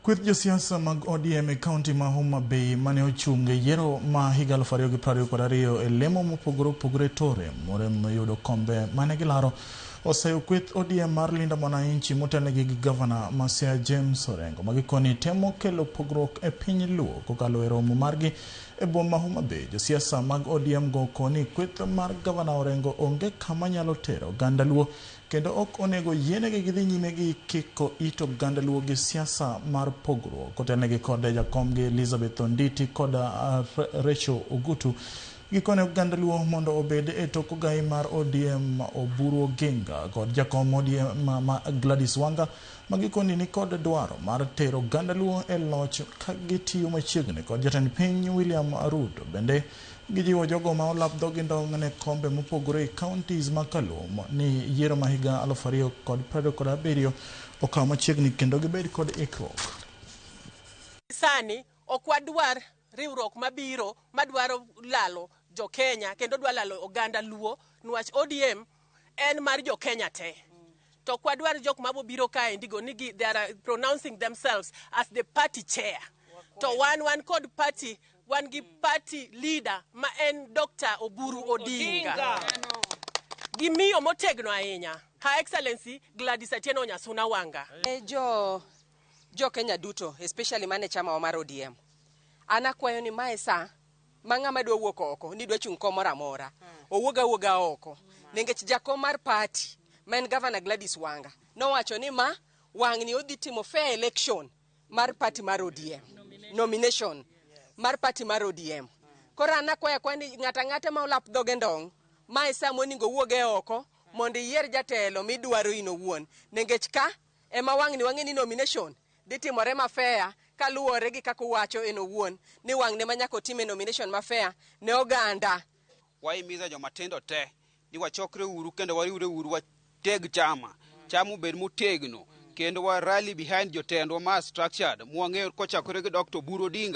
Kweth josiasa mag ODM e kaunti ma Homa Bay mane ochung' e yiero ma higa 2022 e lemo mopogore opogore tore morem yudo kombe mane gilaro oseyo kweth ODM mar Linda Mwananchi motelnegi gi gavana ma Siaya James Orengo ma gikoni temo kelo pogruok e piny Luo kokalo e romo margi e boma ma Homa Bay. Josiasa mag ODM go koni kweth mar gavana Orengo onge kama nyalo tero oganda Luo kendo ok onego yienegi gidhi nyime gi kiko it oganda Luo gi siasa mar pogruok. Kotelnegi kod jakomgi Elizabeth Onditi kod Rachel Ogutu gikone oganda Luo mondo obed e tok ogai mar ODM Oburu Oginga kod jakom ODM ma Gladys Wanga ma gikoni ni kod dwaro mar tero oganda Luo e loch ka gitiyo machiegni kod jatend piny William Ruto. Bende gijiwo jogo ma olap dhogi ndong' ne kombe mopogore e counties ma Kaluo ni yiero ma higa 2027 okaw machiegni kendo gibed kod ikruok. Sani ok wadwar riwruok mabiro madwaro lalo jo Kenya kendo dwa lalo oganda Luo niwach ODM en mar jo Kenya te. To ok wadwar jok mabobiro kaendi go ni gi, they are pronouncing themselves as the party chair. To wan kod party, wan gi party leader ma en Dr. Oburu Odinga. Gi miyo motegno ahinya, Her Excellency Gladys Atieno Nyasuna Wanga. E jo Kenya duto, especially mane chama mar ODM. An akwayo ni mae sa ma ng'ama dwa wuok oko ni dwa chung' kom moro amora. Owuog awuoga oko. Nikech jakom mar party ma en Governor Gladys Wanga nowacho ni ma wang'ni odhi timo fair election mar party mar ODM. Nomination mar party mar ODM. Koro an akwayo akwaya ni ng'ato ang'ata ma olap dhoge ndong' mae sa monego owuog e oko mondo iyier jatelo midwaro in owuon. Nikech ka ema wang'ni wang'e ni nomination dhi timore ma fair kaluwore gi kaka owacho en owuon ni wang'ne ma nyaka otime nomination ma fair ne oganda. Wahimiza jomatindo te ni wachokre uru kendo wariwre uru wateg chama chama obed motegno kendo wa rally behind jotendwa ma structured mwang'eyo kochakore gi Dr. Oburu Odinga.